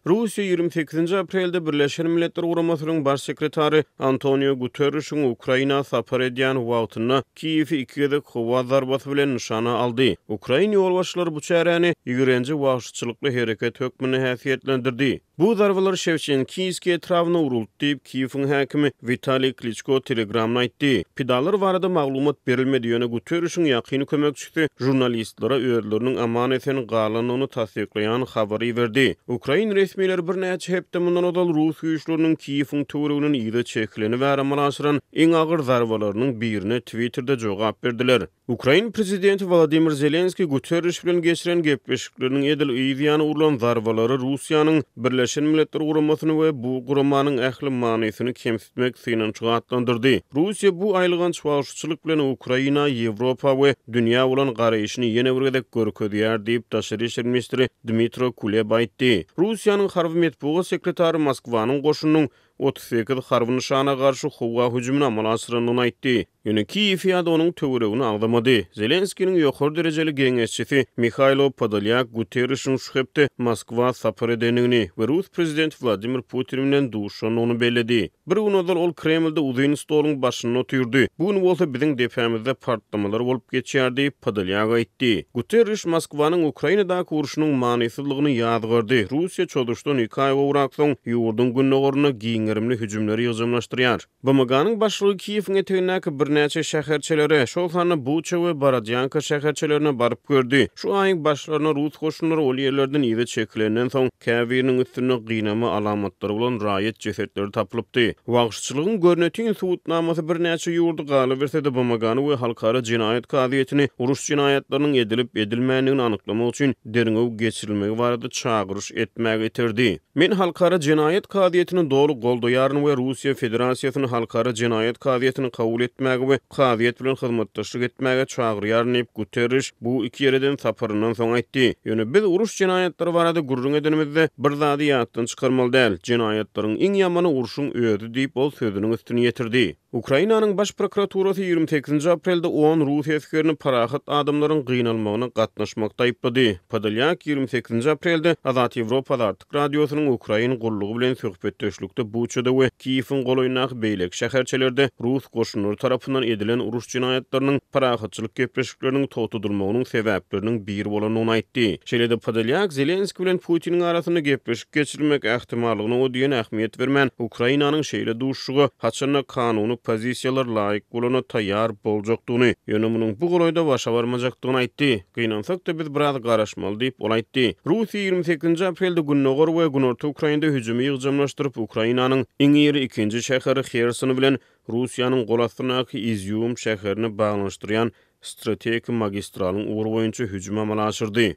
Russiýa 28-nji aprelde Birleşen Milletler Guramasynyň Baş sekretary Antonio Guterrişiň Ukraina sapar edýän wagtynda Kiýewi iki gezek howa zarbasy bilen nyşana aldy. Ukrain ýolbaşçylary bu çäräni ýigrenji wagşyçylykly hereket hökmünde häsiýetlendirdi. Bu zarbalar Şewçenkiýskiý etrabyna uruldy diýip, Kiýewiň häkimi Witaliý Kliçko Telegramda aýtdy. Pidalar barada maglumat berilmedi, ýöne Guterrişiň ýakyn kömekçisi žurnalistlere özleriniň aman-esen galandygyny tassyklaýan habary iberdi. Ukrain resmileri birnäçe hepde mundan ozal rus güýçleriniň Kiýewiň töwereginden yza çekileni bäri amala aşyran iň agyr zarbalarynyň birine Twitterde jogap berdiler. Ukrain prezidenti Wolodymyr Zelenskiý Guterriş bilen geçiren gepleşikleriniň edil yz ýany urlan zarbalary Russiýanyň Birleşen Milletler Guramasyny we bu guramanyň ähli manysyny kemsitmek synanyşygy atlandyrdy. Russiýa bu aýylganç wagşyçylyk bilen Ukraina, Ýewropa we dünýä bolan garaýşyny ýene bir gezek görkezýär diýip, daşary işler ministri Dmitro Kuleba aýtdy. Russiýanyň harby metbugat sekretary Moskwanyň goşunynyň 38 harby nyşana garşy howa hüjümini amala aşyrandygyny aýtdy. Ýöne Kiýewi ýa-da onuň töweregini agzamady. Zelenskiniň ýokary derejeli geňeşçisi Mihaýlo Podolýak Guterrişiň şu hepde Moskwa sapar edendigini we rus prezidenti Wladimir Putin bilen duşandygyny belledi. Bir gün ozal ol Kremlde uzyn stoluň başynda otyrdy. Bu gün bolsa biziň depämizde partlamalar bolup geçýär diýip, Podolýak aýtdy. Guterriş Moskwanyň Ukrainadaky urşunyň manysyzlygyny ýazgardy. Russiýa çozuşdan iki aý gowrak soň, ýurduň gündogarynda giň gerimli hüjümleri ýygjamlaşdyrýar. BMG-niň başlygy Kiýewiň etegindäki birnäçe şäherçelere, şol sanda Buça we Borodýanka şäherçelerine baryp gördi. Şu aýyň başlarynda rus goşunlary ol ýerlerden yza çekilenden soň, käbiriniň üstünde gynama alamatlary bolan raýat jesetleri tapylypdy. Wagşyçylygyň görnetin subutnamasy birnäçe ýurdy, galyberse-de BMG-ny we Halkara jenaýat kazyýetini uruş jenaýatlarynyň edilip-edilmändigini anyklamak üçin derňew geçirilmegi barada çagyryş etmäge iterdi. Men Halkara jenaýat kazyýetini doly goldaýaryn we Russiýa Federasiýasyny Halkara jenaýat kazyýetini kabul etmäge we kazyýet bilen hyzmatdaşlyk etmäge çagyrýaryn diýip, Guterriş bu iki ýere eden saparyndan soň aýtdy. Ýöne biz uruş jenaýatlary barada gürrüň edenimizde, bir zady ýatdan çykarmaly däl, jenaýatlaryň iň ýamany urşuň özi diýip, ol sözüniň üstüni ýetirdi. Ukrainanyň Baş prokuraturasy 28-nji aprelde on rus esgerini parahat adamlaryň gynalmagyna gatnaşmakda aýyplady. Podolýak 28-nji aprelde Azat Ýewropa Azatlyk Radiosynyň ukrain gullugy bilen söhbetdeşlikde Buçada we Kiýewiň golaýyndaky beýleki şäherçelerde rus goşunlary tarapyndan edilen uruş jenaýatlarynyň parahatçylyk gepleşikleriniň togtadylmagynyň sebäpleriniň biri bolandygyny aýtdy. Şeýle-de Podolýak Zelenskiý bilen Putiniň arasynda gepleşik geçirilmek ähtimallygyna o diýen ähmiýet bermän, Ukrainanyň şeýle duşuşyga haçan-da kanuny pozisiýalar laýyk bolanda taýýar boljakdygyny, ýöne munuň bu golaýda başa barmajakdygyny aýtdy. Gynansak-da, biz biraz garaşmaly diýip, ol aýtdy. Russiýa 28-nji aprelde gündogar we günorta Ukrainada hüjümi ýygjamlaşdyryp, Ukrainanyň iň iri ikinji şäheri Herson bilen Russiýanyň gol astyndaky Izýum şäherini baglanyşdyrýan strategik magistralyň ugry boýunça hüjüm amala aşyrdy.